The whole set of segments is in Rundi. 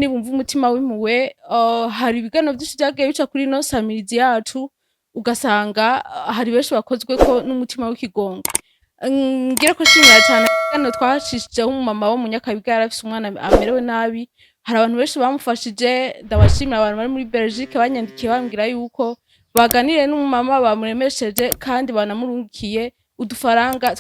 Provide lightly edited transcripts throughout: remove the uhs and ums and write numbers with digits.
Nibumva umutima w'impuhwe, hari ibiganiro vyinshi vyagiye bica kuri ino samirizi yacu, ugasanga hari benshi bakozweko n'umutima w'ikigongo. Ngire ko nshimira cane ikiganiro twashishijeho umumama wo mu Nyakabiga yari afise umwana amerewe nabi. Hari abantu benshi bamufashije. Ndabashimira abantu bari muri Belgique banyandikiye bambwira yuko baganiriye n'umumama, bamuremesheje kandi banamurungikiye udufaranga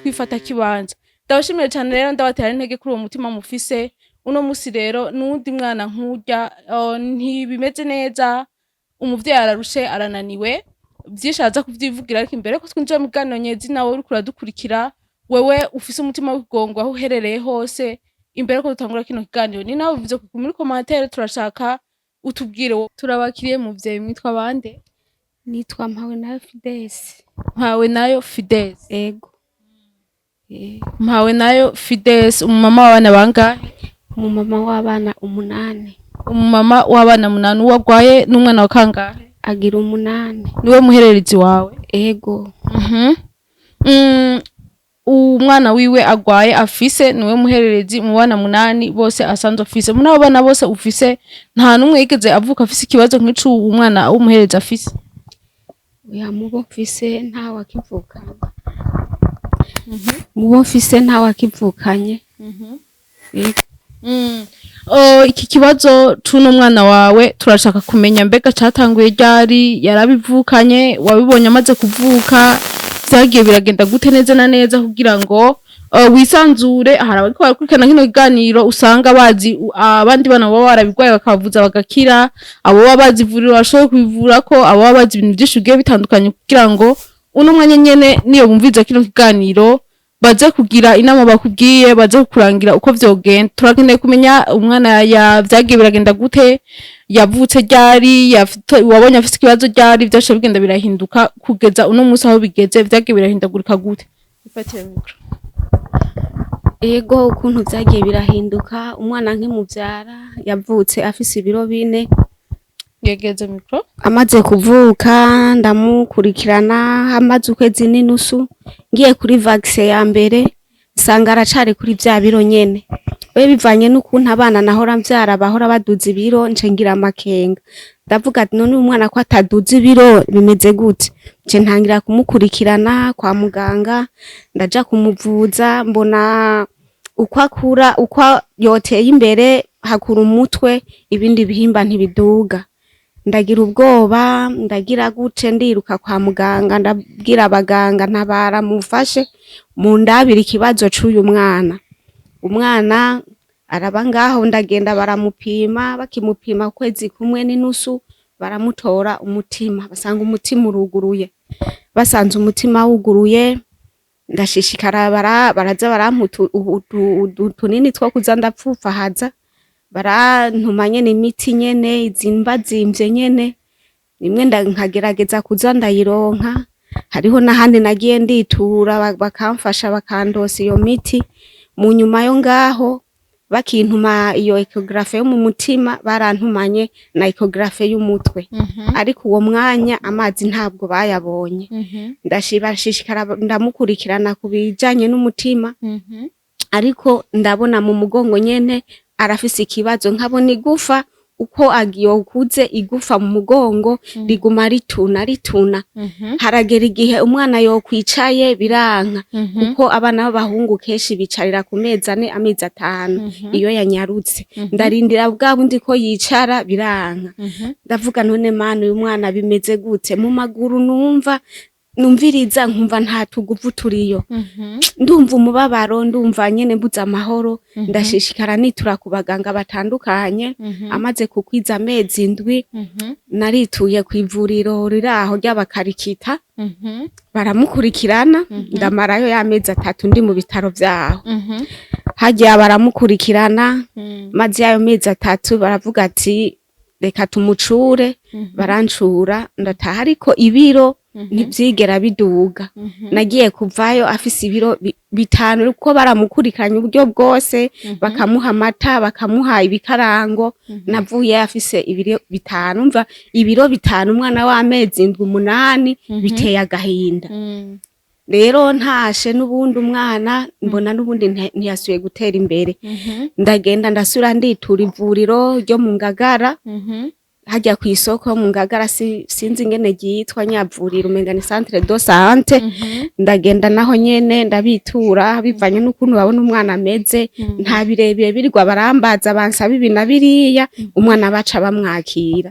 twifata kibanza. Ndabashimiye cane rero, ndabatera intege kuri uwo mutima mufise. Uno musi rero n'uwundi mwana nkurya ntibimeze neza, umuvyeyi ararushe, arananiwe, vyinshi araza kuvyivugira. Ariko imbere ko twinjira mu kiganiro nyezi, nawe uriko uradukurikira, wewe ufise umutima w'ikigongo aho uherereye hose, imbere ko dutangura kino kiganiro, ni nawe bivuze muri commentaire, turashaka utubwire. Turabakiriye, muvyeyi. Mwitwa bande? Nitwa Mpawe nayo Fidesi. Mpawe nayo Fidesi? Ego. Mpawe nayo Fidesi, umumama w'abana bangahe? Umumama w'abana 8. Umumama w'abana 8. Uwo agwaye n'umwana wa kangahe? Agira 8. Niwe muhererezi wawe? Ego. Umwana wiwe agwaye afise niwe muhererezi mu bana 8 bose asanzwe afise. Muri abo bana bose ufise, nta n'umwe yigeze avuka afise ikibazo nk'ico umwana w'umuhererezi afise? Oya, mubo mfise ntawe akivukanye. Mubo mfise ntawe akivukanye. Ego. Oh, iki kibazo c'uno mwana wawe turashaka kumenya, mbega catanguye ryari? Yarabivukanye? Wabibonye amaze kuvuka? Vyagiye biragenda gute neza na neza, kugira ngo wisanzure? Hari abariko barakurikirana kino kiganiro usanga bazi abandi bana baba barabigwaye bakabavuza bagakira, abo baba bazi ivuriro bashoboye kubivurako, abo baba bazi ibintu vyinshi bigiye bitandukanye, kugira ngo uno mwanya nyene niyo bumviriza kino kiganiro baze kugira inama bakubwiye, baze kukurangira uko vyogenda. Turakeneye kumenya umwana ya vyagiye biragenda gute, yavutse ryari, wabonye afise ikibazo ryari, vyashoboye bigenda birahinduka kugeza uno munsi aho bigeze, vyagiye birahindagurika gute? Ifatire micro. Ego, ukuntu vyagiye birahinduka: umwana nkimuvyara yavutse afise ibiro 4. Yegeze micro. Amaze kuvuka ndamukurikirana, amaze ukwezi n'inusu ngiye kuri vaccin ya mbere nsanga aracari kuri vya biro nyene. We bivanye n'ukuntu abana nahora mvyara bahora baduza ibiro, nce ngira amakenga, ndavuga ati: "None uyu mwana ko ataduza ibiro, bimeze gute?" Nce ntangira kumukurikirana kwa muganga, ndaja kumuvuza, mbona uko akura, uko yoteye imbere hakura umutwe, ibindi bihimba ntibiduga. Ndagira ubwoba, ndagira gute, ndiruka kwa muganga, ndabwira abaganga: "Ntabara, mufashe mundabire ikibazo c'uyu mwana." Umwana araba ngaho, ndagenda, baramupima. Bakimupima ukwezi kumwe n'inusu, baramutora umutima, basanga umutima uruguruye. Basanze umutima wuguruye, ndashishikara, baraza barampa utunini two kuza ndapfupfahaza, barantuma nyene imiti nyene izimbazimvye nyene, rimwe nkagerageza kuza ndayironka. Hariho n'ahandi nagiye nditura, bakamfasha, bakandosa iyo miti. Mu nyuma yo ngaho bakintuma iyo échographie yo mu mutima, barantumanye na échographie y'umutwe, ariko uwo mwanya amazi ntabwo bayabonye. Ndashishikara ndamukurikirana ku bijanye n'umutima, ariko ndabona mu mugongo nyene arafise ikibazo, nkabona igufa uko yokuze, igufa mu mugongo riguma rituna rituna. Haragera igihe umwana yokwicaye biranka, kuko abana b'abahungu kenshi bicarira ku mezi 4, amezi 5 iyo yanyarutse. Ndarindira bwa bundi ko yicara, biranka. Ndavuga: "None Mana, uyu mwana bimeze gute?" Mu maguru numva, numviriza nkumva nta tuguvu turiyo. Ndumva umubabaro, ndumva nyene mbuze amahoro. Ndashishikara nitura ku baganga batandukanye. Amaze kukwiza amezi 7, narituye ku ivuriro riri aho ry'abakarikita, baramukurikirana. Ndamarayo y'amezi 3 ndi mu bitaro vyaho. Hagiye baramukurikirana, maze yayo mezi 3 baravuga ati: "Reka tumucure." Barancura, ndataha, ariko ibiro ntivyigera biduga. Nagiye kuvayo afise ibiro 5, kuko baramukurikiranye uburyo bwose, bakamuha amata, bakamuha ibikarango. Navuye afise ibiro 5. Mva ibiro 5, umwana w'amezi 7, 8, biteye agahinda. Rero ntashe n'ubundi umwana mbona n'ubundi ntiyasubiye gutera imbere. Ndagenda ndasubira nditura ivuriro ryo mu Ngagara, hajya ku isoko mu Ngagara, sinzi ingene ryitwa nyavuriro, umenga ni centre de santé. Ndagenda naho nyene ndabitura, bivanye n'ukuntu babona umwana ameze. Nta birebire birirwa barambaza, bansaba ibi na biriya, umwana baca bamwakira.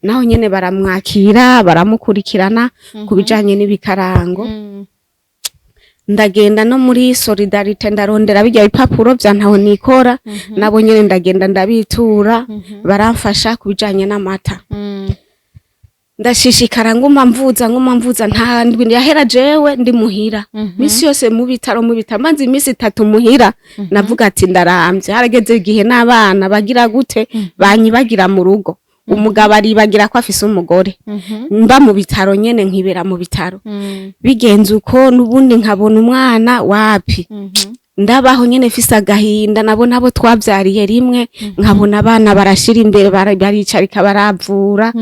Naho nyene baramwakira, baramukurikirana ku bijanye n'ibikarango. Ndagenda no muri Solidarité, ndarondera bijya bipapuro vya ntaho nikora. Nabo nyene ndagenda ndabitura, baramfasha ku bijanye n'amata. Ndashishikara nguma mvuza, nguma mvuza. Nta ndwi yahera jewe ndi muhira, misi yose mu bitaro, mu bitaro. Maze imisi 3 muhira, navuga ati ndaramvye. Harageze igihe n'abana bagira gute, banyibagira mu rugo, umugabo aribagira ko afise umugore. Mba mu bitaro nyene, nkibera mu bitaro. Bigenze uko, n'ubundi nkabona umwana wapi. Ndabaho nyene mfise agahinda. Nabo nabo twavyariye rimwe, nkabona abana barashira imbere, baricarika, baravura,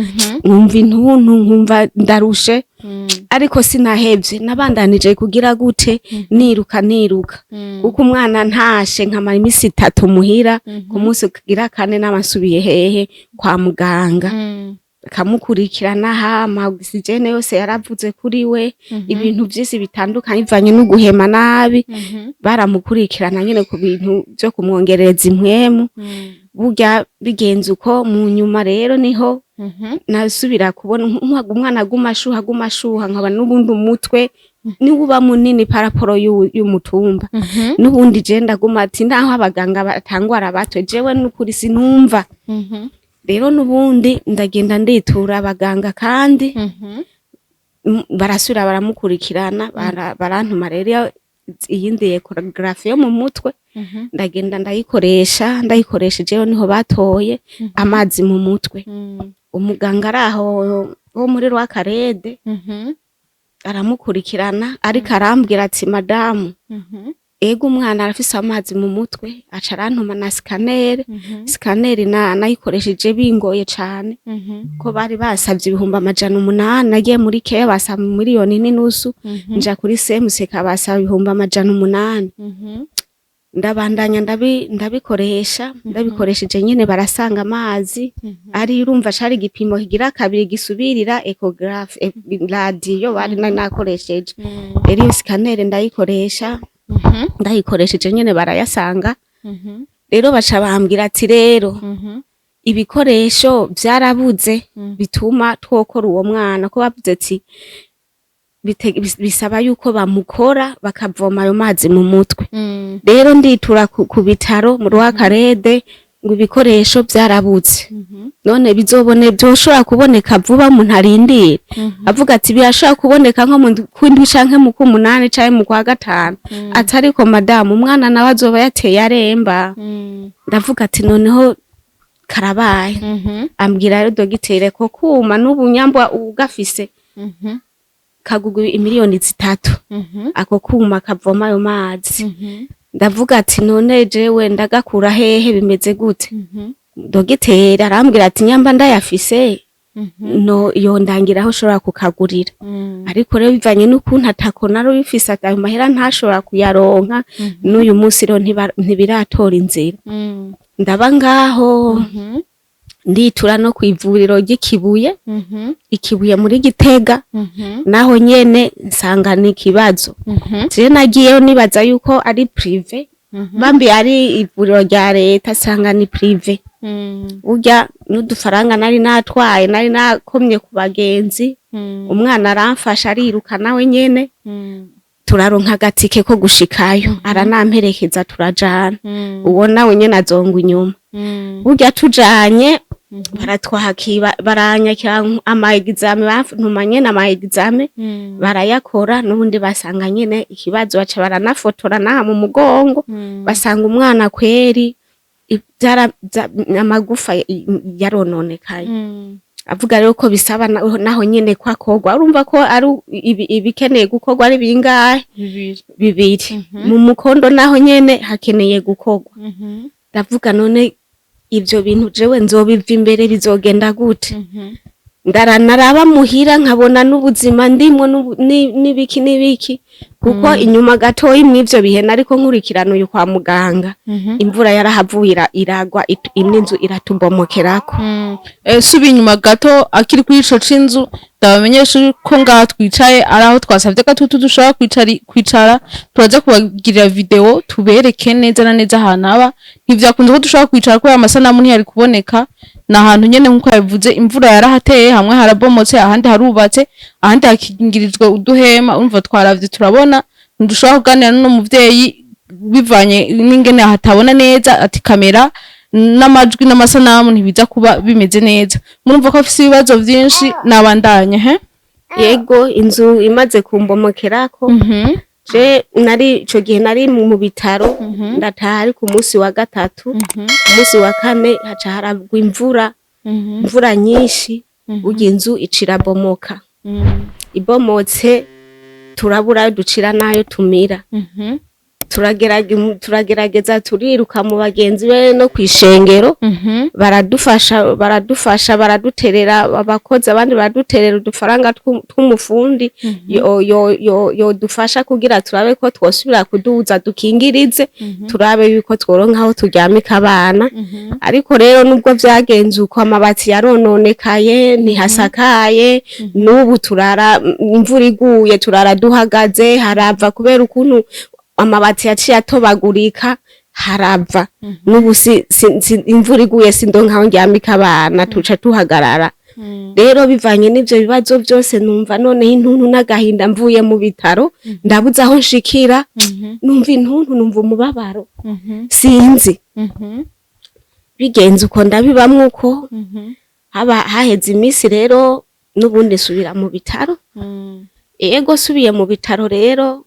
nkumva intuntu, nkumva ndarushe. Ariko sinahevye, nabandanije kugira gute, niruka, niruka, kuko umwana ntashe nkamara imisi 3 muhira, ku munsi ugira kane n'abasubiye hehe? Kwa muganga. Akamukurikirana, hama oxygène yose yaravuze kuri we, ibintu vyinshi bitandukanye bivanye no guhema nabi. Baramukurikirana nyene ku bintu vyo kumwongereza impwemu. Burya bigenze uko, mu nyuma rero niho nasubira kubona umwana aguma ashuha, aguma ashuha, nkaba n'ubundi umutwe niwe uba munini par rapport y'umutumba. N'ubundi je ndaguma ati naho abaganga batangwara bato, jewe n'ukuri sinumva. Rero n'ubundi ndagenda nditura abaganga kandi, barasubira baramukurikirana, barantuma rero iyindi échographie yo mu mutwe. Ndagenda ndayikoresha. Ndayikoresheje rero niho batoye amazi mu mutwe. Umuganga ari aho wo muri Rwakarede aramukurikirana, ariko arambwira ati: "Madamu, ego, umwana arafise amazi mu mutwe." Aca arantuma na scanner. Scanner na nayikoresheje bingoye cane, ko bari basavye 800,000. Nagiye muri keya basaba 1.5 miliyoni, nja kuri semuseka basaba 800,000. Ndabandanya ndabikoresha. Ndabikoresheje nyene barasanga amazi ari, urumva cari igipimo kigira kabiri gisubirira échographie, radio bari nari nakoresheje. Rero iyo scanner ndayikoresha, ndayikoresheje nyene barayasanga. Rero baca bambwira ati: "Rero ibikoresho vyarabuze bituma twokora uwo mwana." Ko bavuze ati bisaba yuko bamukora, bakavoma ayo mazi mu mutwe. Rero nditura ku bitaro mu Rwakarede ngo ibikoresho vyarabuze, none bizobone byoshobora kuboneka vuba umuntu arindire? Avuga ati birashobora kuboneka nko mu kwindwi canke mu kumunani canke mu kwa gatanu. Ati: "Ariko madamu, umwana nawe azoba yateye aremba." Ndavuga ati noneho karabaye. Ambwira rero dogiteri ko kuma n'ubunyambwa ugafise kagugwa imiliyoni 3, ako kuma kavoma ayo mazi. Ndavuga ati none jewe ndagakura hehe? Bimeze gute? Dogiteri arambwira ati nyamba ndayafise, no yondangira aho ushobora kukagurira. Ariko rero bivanye n'ukuntu atako nari bifise, ayo mahera ntashobora kuyaronka. N'uyu munsi rero ntibiratora inzira. Ndaba ngaho, nditura no kw'ivuriro ry'Ikibuye, Ikibuye muri Gitega. Naho nyene nsanga ni ikibazo. Je nagiyeyo nibaza yuko ari privé, bambi ari ivuriro rya leta, sanga ni privé. Burya n'udufaranga nari natwaye, nari nakomye ku bagenzi, umwana aramfasha, ariruka nawe nyene, turaronka agatike ko gushikayo, aranamperekeza, turajana. Uwo nawe nyene azongwa inyuma. Burya tujanye baratwakira, baranyakira, ama examens bantuma nyene, ama examens barayakora, n'ubundi basanga nyene ikibazo. Baca baranafotora naha mu mugongo, basanga umwana kweri amagufa yarononekaye. Avuga rero ko bisaba naho nyene ko akorwa. Urumva ko ari ibikeneye gukorwa ari bingahe? Bibiri. Bibiri. Mu mukondo naho nyene hakeneye gukorwa. Ndavuga none ivyo bintu jewe nzobiva imbere, bizogenda gute? Ndaranaraba muhira, nkabona n'ubuzima ndimwo n'ibiki n'ibiki. Kuko inyuma gatoyi mw'ivyo bihe nariko nkurikirana uyu kwa muganga, imvura yarahavuye iragwa, n'inzu iratubomokerako. Subi inyuma gato, akiri kuri ico c'inzu, ndabamenyesha ko ngaha twicaye ari aho twasavye gatutu dushobora kwicara. Turaza kubagirira video tubereke neza na neza ahantu aba. Ntivyakunze ko dushobora kwicara kubera amasanamu ntiyari kuboneka. Ni ahantu nyene nkuko yabivuze, imvura yarahateye, hamwe harabomotse, ahandi harubatse, ahandi hakingirijwe uduhema. Urumva twaravye turabona ntidushobora kuganira n'uno muvyeyi bivanye n'ingene hatabona neza, ati kamera n'amajwi n'amasanamu ntibiza kuba bimeze neza. Murumva ko afise ibibazo vyinshi. Nabandanye he? Yego, inzu imaze kumbomokerako, je nari ico gihe nari mu bitaro, ndataha ari ku munsi wa gatatu. Ku munsi wa kane haca haragwa imvura, imvura nyinshi. Burya inzu ica irabomoka. Ibomotse, turabura ayo ducira n'ayo tumira. Turagerageza, turiruka mu bagenzi be no kw'ishengero, baradufasha, baraduterera abakozi, abandi baraduterera udufaranga tw'umufundi yodufasha kugira turabe ko twosubira kuduza dukingirize, turabe yuko tworonka aho turyamika abana. Ariko rero nubwo vyagenze uko, amabati yarononekaye, ntihasakaye. N'ubu turara, imvura iguye turara duhagaze, harava kubera ukuntu amabati yaciye atobagurika, harava. N'ubu si imvura iguye sindonka aho ndyamika abana, tuca tuhagarara. Rero bivanye n'ivyo bibazo byose, numva noneho intuntu n'agahinda. Mvuye mu bitaro ndabuze aho nshikira, numva intuntu, numva umubabaro, sinzi. Bigenze uko, ndabibamwo uko. Haba haheze iminsi rero, n'ubundi nsubira mu bitaro. Ego, subiye mu bitaro rero,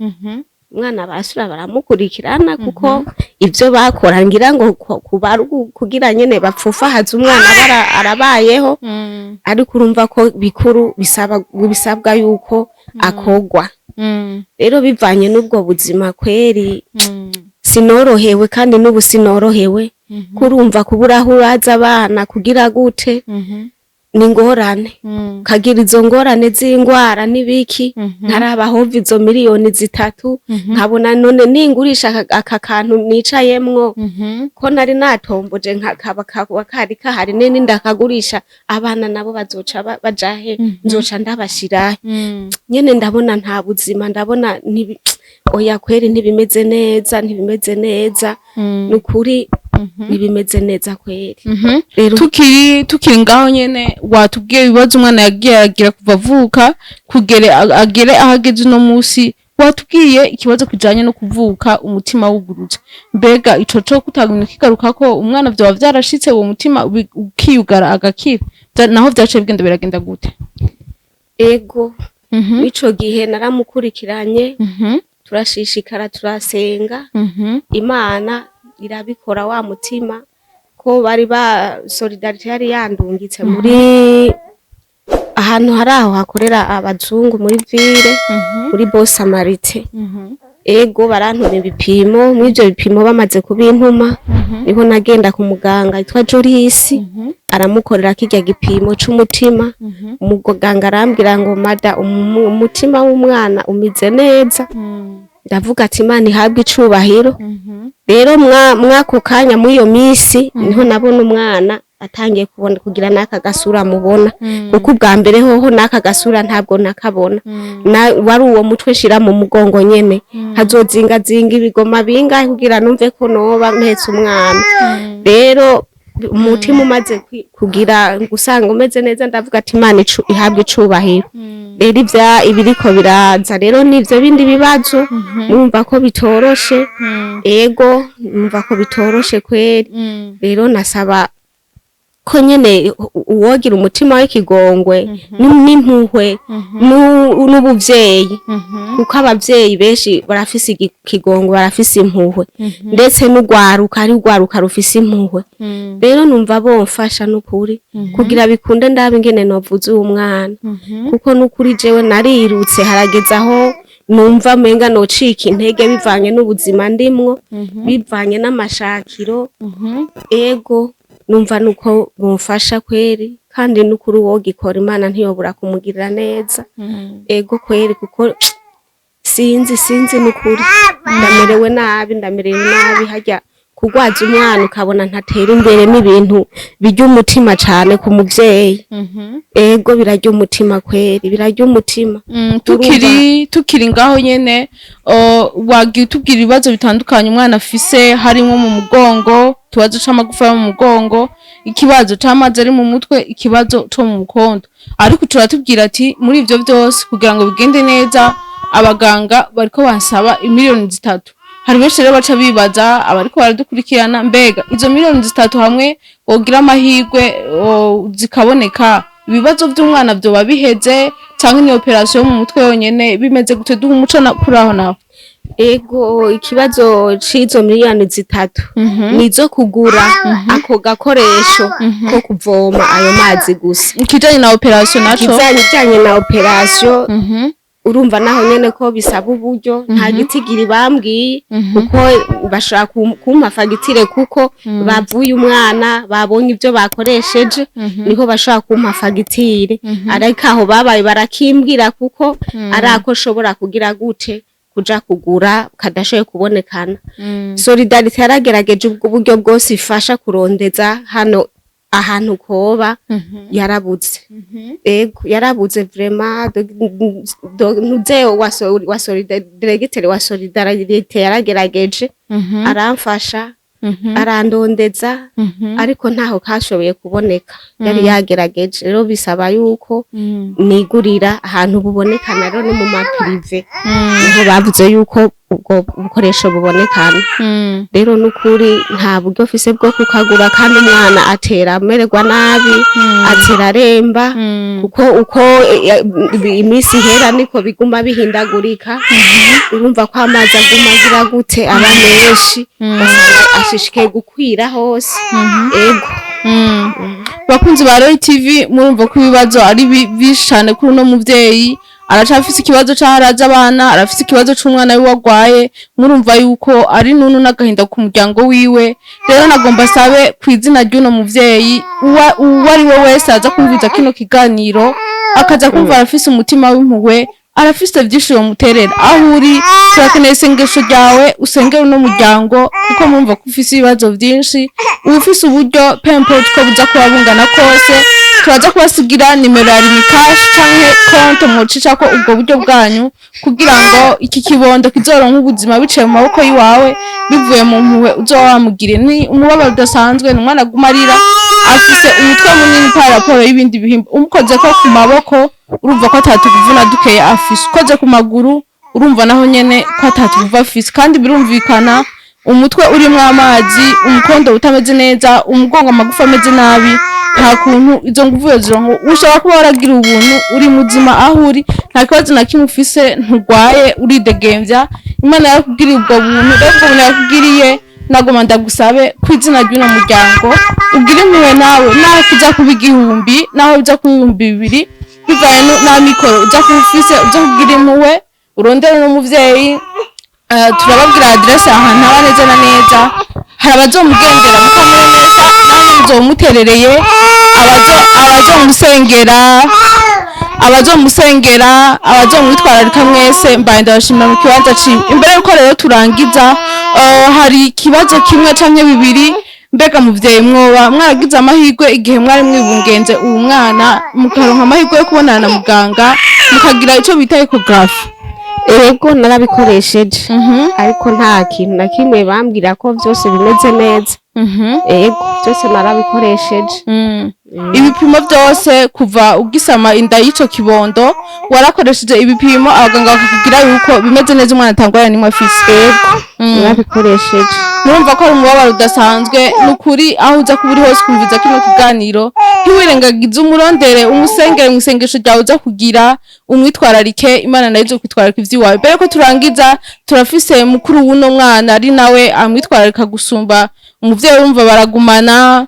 umwana barasubira baramukurikirana, kuko ivyo bakora ngira ngo kuba ari kugira nyene bapfufahaze umwana arabayeho. Ariko urumva ko bikuru bisaba, bisabwa yuko akogwa. Rero bivanye n'ubwo buzima kweri, sinorohewe, kandi n'ubu sinorohewe. Kurumva kubura aho uraza abana kugira gute, ni ingorane. Ukagira izo ngorane z'ingwara n'ibiki, nkaraba hova izo miliyoni 3, nkabona none ningurisha aka kantu nicayemwo, ko nari natomboje kaba kari kahari, nene ndakagurisha, abana nabo bazoca bajahe? Nzoca ndabashirahe? Nyene ndabona nta buzima, ndabona oya kweri, ntibimeze neza, ntibimeze neza, nukuri ntibimeze neza kweri. Rero Tukiri ngaho nyene, watubwiye ibibazo umwana yagiye aragira kuva avuka kugere agere aho ageze uno musi. Watubwiye ikibazo kijanye no kuvuka umutima wugurutse. Mbega ico co kutagumya kigarukako, umwana vyoba vyarashitse uwo mutima ukiyugara agakira? Naho vyaciye bigenda biragenda gute? Ego, ico gihe naramukurikiranye, turashishikara, turasenga, Imana irabikora. Wa mutima ko bari ba Solidarité yari yandungitse muri ahantu hari aho hakorera abazungu muri ville, muri Bon Samaritain. Ego, barantuma ibipimo. Muri ivyo bipimo bamaze kubintuma, niho nagenda ku muganga yitwa Jorisi, aramukorera kirya gipimo c'umutima. Umuganga arambwira ngo: "Mada, umutima w'umwana umeze neza." Ndavuga ati: "Imana ihabwe icubahiro." Rero mwako kanya, muri iyo minsi, niho nabona umwana atangiye kubona, kugira n'aka gasura mubona, kuko ubwa mbere hoho n'aka gasura ntabwo nakabona. Wari uwo mutwe nshira mu mugongo nyene, nkazozingazinga ibigoma bingahe kugira numve ko noba mpetse umwana. Rero umutima umaze kugira gusanga umeze neza, ndavuga ati: "Imana ihabwe icubahiro." Rero ivya ibiriko biraza rero nivyo bindi bibazo, numva ko bitoroshe. Ego, numva ko bitoroshe kweri. Rero nasaba ko nyene uwogira umutima w'ikigongwe n'impuhwe n'ubuvyeyi, kuko abavyeyi benshi barafise ikigongwe, barafise impuhwe, ndetse n'urwaruka, ari urwaruka rufise impuhwe. Rero numva bomfasha n'ukuri kugira bikunde ndabe ingene novuza uwo mwana, kuko n'ukuri jewe narirutse, harageze aho numva menga nocika intege bivanye n'ubuzima ndimwo, bivanye n'amashakiro. Ego, numva nuko bomfasha kweri, kandi n'ukuri uwogikora Imana ntiyobura kumugirira neza. Ego kweri, kuko Sinzi n'ukuri, ndamerewe nabi, ndamerewe nabi. Harya kugwaza umwana ukabona ntatera imbere n'ibintu birya umutima cane ku muvyeyi. Ego, birarya umutima kweri, birarya umutima. Tukiri ngaho nyene, wagiye utubwira ibibazo bitandukanye umwana afise, harimwo mu mugongo, ikibazo c'amagufa yo mu mugongo, ikibazo c'amazi ari mu mutwe, ikibazo co mu mukondo. Ariko turatubwira ati muri ivyo vyose, kugira ngo bigende neza, abaganga bariko bansaba imiliyoni 3. Hari benshi rero baca bibaza, abariko baradukurikirana: mbega izo miliyoni 3, hamwe wogira amahirwe zikaboneka, ibibazo vy'umwana vyoba biheze, canke ni opération yo mu mutwe yonyene? Bimeze gute? Duha umuco kuri aho naho. Ego, ikibazo c'izo miliyoni 3 nizo kugura ako gakoresho ko kuvoma ayo mazi gusa. Ikijanye na opération naco? Ikijanye na opération, urumva naho nyene ko bisaba uburyo. Nta gitigiri bambwiye, kuko bashaka kumpa fagitire, kuko bavuye umwana babonye ibyo bakoresheje, niho bashaka kumpa fagitire. Ariko aho babaye barakimbwira, kuko ari ako nshobora kugira gute kuja kugura kadashoboye kubonekana. Solidarité yaragerageje ubwo buryo bwose ifasha kurondeza hano ahantu koba yarabuze. Ego, yarabuze vraiment. Ntuze wa directeur wa Solidarité yaragerageje, aramfasha, arandondeza, ariko ntaho kashoboye kuboneka. Yari yagerageje. Rero bisaba yuko nigurira ahantu bubonekana. Rero ni mu ma privé niho bavuze yuko ubwo bukoresho bubonekana. Rero nukuri nta buryo mfise bwo kukagura, kandi umwana atera amererwa nabi, atera aremba, kuko uko iminsi ihera niko biguma bihindagurika. Urumva ko amazi aguma agira gute, aba menshi, ugasanga ashishikaye gukwira hose. Ego. Bakunzi ba Roy TV, murumva ko ibibazo ari byinshi cyane kuri uno muvyeyi. Aracafise ikibazo c'aho araza abana, arafise ikibazo c'umwana wiwe agwaye. Murumva yuko ari nunu n'agahinda ku muryango wiwe. Rero nagomba asabe ku izina ry'uno muvyeyi, uwo ari we wese aza kumviza kino kiganiro, akaza kumva arafise umutima w'impuhwe, arafise vyinshi yomuterera, aho uri turakeneye isengesho ryawe, usengere uno muryango, kuko murumva ko ufise ibibazo vyinshi. Uba ufise uburyo, peu importe uko buza kuba bungana kose, turaza kubasigira nimero ya Lumicash canke konte mwocicako ubwo buryo bwanyu, kugira ngo iki kibondo kizoronke ubuzima biciye mu maboko y'iwawe, bivuye mu mpuhwe uzoba wamugiriye. Ni umubabaro udasanzwe, ni umwana aguma arira, afise umutwe munini par rapport y'ibindi bihimba. Umukoze ko ku maboko, urumva ko atatuvuna dukeye afise. Ukoze ku maguru, urumva naho nyene ko atatuvuva afise. Kandi birumvikana, umutwe urimwo amazi, umukondo utameze neza, umugongo, amagufa ameze nabi, nta kuntu izo nguvu yozironka. Ushobora kuba waragira ubuntu, uri muzima, aho uri nta kibazo na kimwe ufise, nturwaye, uridegemvya, Imana yarakugiriye ubwo buntu. Rero ubwo buntu yakugiriye, nagoma ndagusabe ku izina ry'uno muryango, ugire impuhwe nawe, naho kiza kuba 1000, naho biza kuba 2000, bivanye n'amikoro uza kuba ufise, uza kugira impuhwe urondere n'umuvyeyi. Turababwira adresse ahantu haba neza na neza. Hari abazomugendera mukamuremesha, namwe muzomuterereye, abazomusengera, abazomwitwararika mwese, mbaye ndabashimira mu kibanza ciwe. Imbere yuko rero turangiza, hari ikibazo kimwe canke bibiri. Mbega muvyeyi, mwoba mwaragize amahirwe igihe mwari mwibungenze uwu mwana, mukaronka amahirwe yo kubonana na muganga, mukagira ico bita échographie? Ego, narabikoresheje, ariko nta kintu na kimwe bambwira, ko byose bimeze neza. Ego, byose narabikoresheje. Ibipimo byose, kuva ugisama inda y'ico kibondo, warakoresheje ibipimo, abaganga bakakubwira yuko bimeze neza, umwana atangwara nimwe afise? Ego, narabikoresheje. Murumva ko ari umubabaro udasanzwe. Ni ukuri, aho uza kuba uri hose kumviza kino kiganiro, ntiwirengagize umurondere, umusengere mu isengesho ryawe uza kugira, umwitwararike, Imana nayo izo kwitwararika ivy'iwawe. Mbere ko turangiza, turafise mukuru w'uno mwana, ari nawe amwitwararika gusumba umuvyeyi. Wumva baragumana,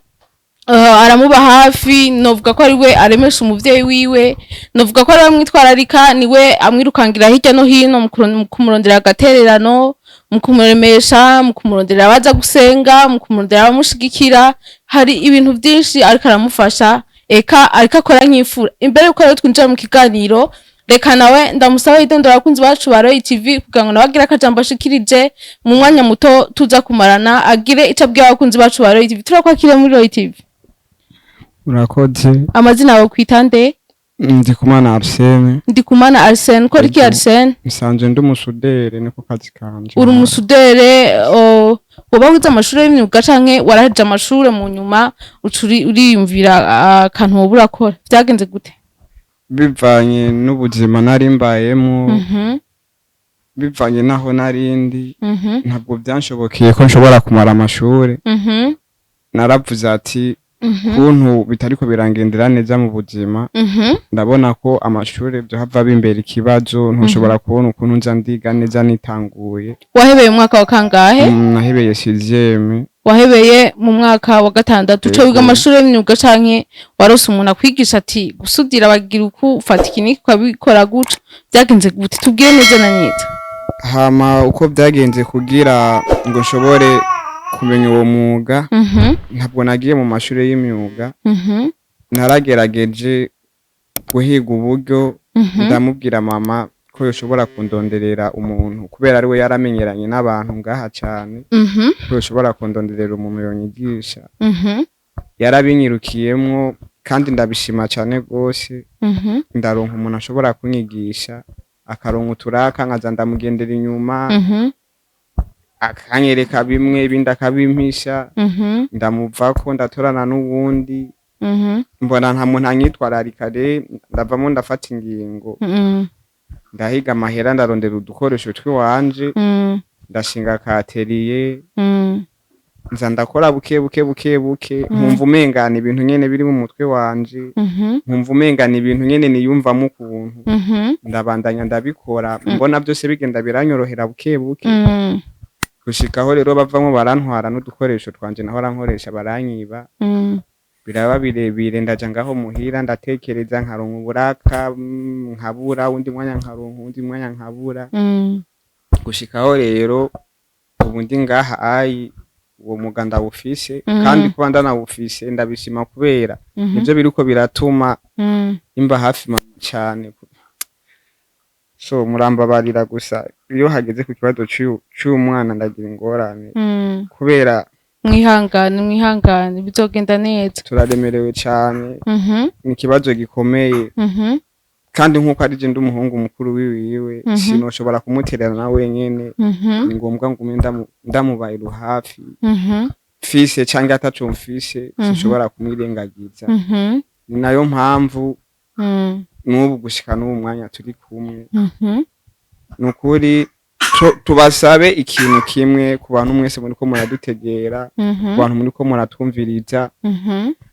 aramuba hafi. Novuga ko ari we aremesha umuvyeyi wiwe, novuga ko ari we amwitwararika, niwe amwirukangira hirya no hino mu kumurondera agatererano, mu kumuremesha, mu kumurondera abaza gusenga, mu kumurondera abamushigikira. Hari ibintu vyinshi ariko aramufasha, eka ariko akora nk'imfura. Imbere yuko rero twinjira mu kiganiro, reka Reka nawe ndamusaba yidondora abakunzi bacu ba Roy TV, kugira ngo nawe agire akajambo ashikirije mu mwanya muto tuza kumarana, agire ico abwira abakunzi bacu ba Roy TV. Turakwakiriye muri Roy TV. Urakoze. Amazina yawe kwita nde? Ndikumana Arsene. Ndikumana Arsene, ukora iki? Ego. Arsene? Nsanzwe ndi umusudere, niko kazi kanje. Uri umusudere. Woba wize amashuri y'imyuga canke waraheje amashure mu nyuma uca uriyumvira akantu woba urakora? Vyagenze gute? Bivanye n'ubuzima nari mbayemo, bivanye n'aho narindi, ntabwo byanshobokeye ko nshobora kumara amashuri. Naravuze ati kuntu bitariko birangendera neza mu buzima, ndabona ko amashuri byohava bimbera ikibazo, ntushobora kubona ukuntu nza ndiga neza nitanguye. Wahebeye mu mwaka wa kangahe? Nahebeye sixième. Wahebeye mu mwaka wa gatandatu. Uca wiga Yego. amashuri y'imyuga canke warose umuntu akwigisha ati gusudira bagira uku, ufata iki n'iki ukabikora guca? Vyagenze gute? Tubwire neza na neza. Hama uko byagenze kugira ngo nshobore kumenya uwo mwuga, ntabwo nagiye mu mashuri y'imyuga. Naragerageje guhiga uburyo, ndamubwira mama ko yoshobora kundonderera umuntu, kubera ari we yaramenyeranye n'abantu ngaha cyane, ko yoshobora kundonderera umuntu yonyigisha. Yarabinyirukiyemwo kandi ndabishima cyane rwose. Ndaronka umuntu ashobora kunyigisha, akaronka uturaka, nkaza ndamugendera inyuma, akanyereka bimwe, ibindi akabimpisha. Ndamuvako, ndatorana n'uwundi. Mbona nta muntu anyitwararika, re ndavamo, ndafata ingingo, ndahiga amahera, ndarondera udukoresho tw'iwanje, ndashinga ka atelier, nza ndakora buke buke buke buke, nkumva umengana ibintu nyene biri mu mutwe wanje, nkumva umengana ibintu nyene niyumvamo ukuntu. Ndabandanya ndabikora, mbona byose bigenda biranyorohera buke buke, gushikaho rero bavamo barantwara n'udukoresho twanje nahora nkoresha, baranyiba. Biraba birebire, ndaja ngaho muhira, ndatekereza, nkaronka uburaka, nkabura, uwundi mwanya nkaronka, uwundi mwanya nkabura, gushikaho rero ubu ndi ngaha ayi uwo mwuga ndawufise. Kandi kuba ndanawufise ndabishima, kubera nivyo biriko biratuma imba hafi mama cane. So murambabarira, gusa iyo hageze ku kibazo c'uyu mwana ndagira ingorane, kubera Mwihangane, mwihangane, bizogenda neza. Turaremerewe cane. Ni ikibazo gikomeye. Kandi nk'uko ari je ndi umuhungu mukuru wiwiwe, sinoshobora kumutererana wenyene. Ni ngombwa ngume ndamubaye hafi, mfise canke ataco mfise, sinshobora kumwirengagiza. Ni nayo mpamvu n'ubu gushika n'ubu mwanya turi kumwe. Ni ukuri tubasabe ikintu kimwe ku bantu mwese muriko muradutegera, ku bantu muriko muratwumviriza.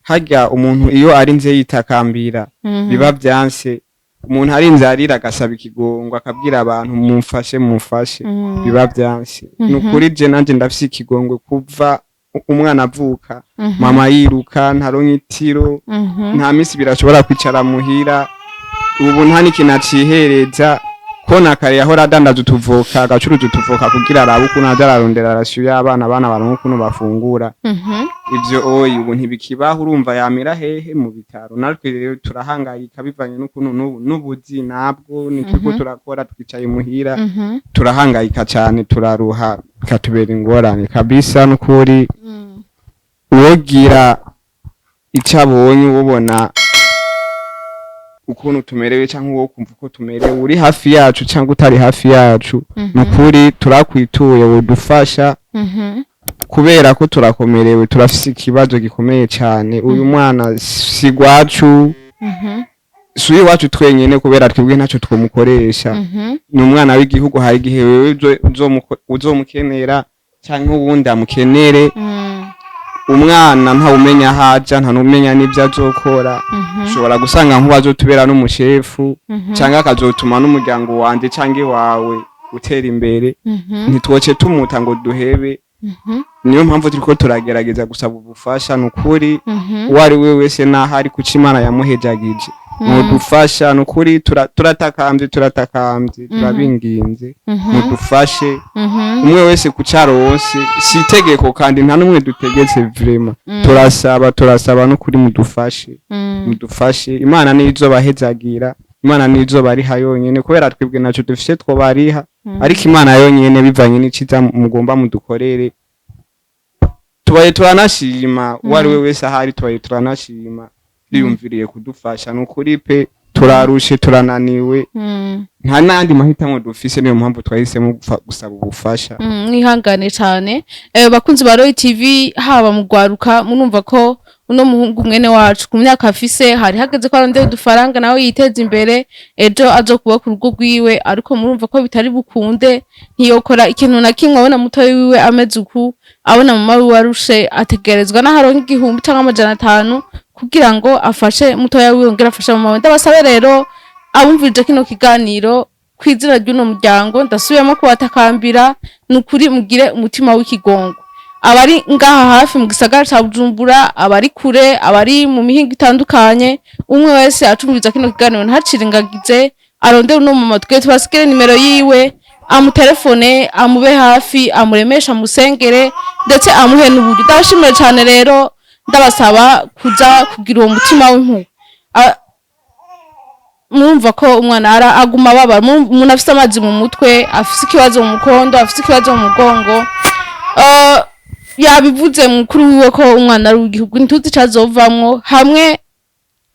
Harya umuntu iyo arinze yitakambira, biba vyanse. Umuntu arinze arira, agasaba ikigongo, akabwira abantu mumfashe, mumfashe, biba vyanse. Ni ukuri je nanje ndafise ikigongwe kuva umwana avuka, mama yiruka, ntaronka itiro, nta misi birashobora kwicara muhira. Ubu nta n'ikintu acihereza, ko na kare yahora adandaza utuvoka, agacuruza utuvoka kugira arabe ukuntu aza ararondera ration y'abana, abana baronka ukuntu bafungura. Ivyo oyi ubu ntibikibaho. Urumva yamira hehe mu bitaro? Natwe rero turahangayika bivanye n'ukuntu n'ubu n'ubuzi nabwo nituriko turakora, twicaye muhira. Turahangayika cane, turaruha, bikatubera ingorane kabisa. N'ukuri uwogira ico abonye, ubona ukuntu tumerewe canke uwo kumva uko tumerewe, uri hafi yacu cyangwa utari hafi yacu, nukuri turakwituye, wodufasha, kubera ko turakomerewe, turafise ikibazo gikomeye cyane. Uyu mwana si gwacu, si uw'iwacu twenyene, kubera twebwe ntacyo twomukoresha. Ni umwana w'igihugu. Hari igihe wewe uzomukenera canke uwundi amukenere. Umwana ntawumenya aho aja, nta n'umenya n'ivyo azokora. Ushobora gusanga nk'uwazotubera n'umushefu, canke akazotuma n'umuryango wanje canke wawe utera imbere. Ntitwoce tumuta ngo duhebe. Niyo mpamvu turiko turagerageza gusaba ubufasha. Nukuri uwo ari we wese naho ari kuca Imana yamuhejagije, mudufasha. Nukuri turatakambye, turatakambye, turabinginze, mudufashe. Umwe wese kucaronse, si itegeko kandi nta n'umwe dutegetse, vraiment. Turasaba, turasaba nukuri, mudufashe, mudufashe. Imana niyo izobahezagira. Imana nizo bariha yonyene, kubera twebwe naco dufise twobariha, ariko Imana yonyene bivanye n'iciza mugomba mudukorere. Tubaye turanashima uwo ari we wese ahari, tubaye turanashima yiyumviriye kudufasha. Ni ukuri pe, turarushe, turananiwe, nta n'andi mahitamo dufise, niyo mpamvu twahisemo gusaba ubufasha. Mwihangane cane, bakunzi ba Roy TV, haba mu gwaruka, murumva ko uno muhungu mwene wacu ku myaka afise hari hageze ko arondera udufaranga nawe yiteza imbere, ejo azokuba ku rugo rwiwe, ariko murumva ko bitari bukunde. Ntiyokora ikintu na kimwe abona mutoyi wiwe ameze uku, abona mama wiwe arushe, ategerezwa n'aho aronka 1000 canke 500 kugira ngo afashe mutoya wiwe, ngera afashe mama we. Ndabasabe rero abumvirije kino kiganiro kw'izina ry'uno muryango, ndasubiyemo kubatakambira, ni ukuri mugire umutima w'ikigongo. Abari ngaha hafi mu gisagara ca Bujumbura, abari kure, abari mu mihingo itandukanye, umwe wese acumviriza kino kiganiro ntacirengagize, arondere uno mama, twe tubasigire nimero yiwe, amutelefone, amube hafi, amuremeshe, amusengere, ndetse amuhe n'uburyo. Ndabashimiye cane rero, ndabasaba kuza kugira uwo mutima w'impuhwe. Murumva ko umwana ara aguma ababara, umuntu afise amazi mu mutwe, afise ikibazo mu mukondo, afise ikibazo mu mugongo. Yabivuze mukuru wiwe ko umwana ari uw'igihugu, ntituzi icazovamwo hamwe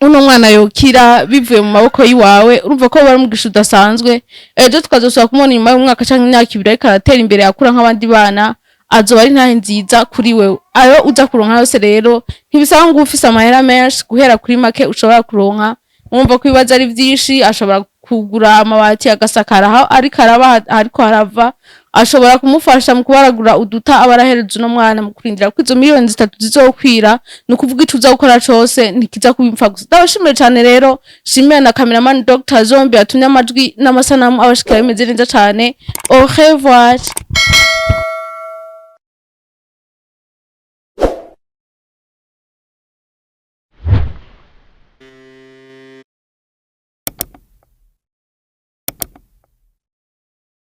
uno mwana yokira bivuye mu maboko yiwawe. Urumva ko bari umugisha udasanzwe, ejo tukazosubira kumubona inyuma y'umwaka canke imyaka 2 ariko aratera imbere, akura nk'abandi bana, azoba ari ntahe nziza kuri wewe. Ayo uza kuronka yose rero ntibisaba ngo ufise amahera menshi, guhera kuri make ushobora kuronka. Mwumva ko ibibazo ari vyinshi, ashobora kugura amabati agasakara aho ariko araba ariko harava, ashobora kumufasha mu kubaragura uduta aba arahereza uno mwana mu kurindira ko izo 3 miliyoni zizokwira. Ni ukuvuga ico uza gukora cose ntikiza kubimfa gusa. Ndabashimiye cane rero, shimiye na cameraman Dr Zombi yatumye amajwi n'amasanamu abashikira bimeze neza cane. Au revoir.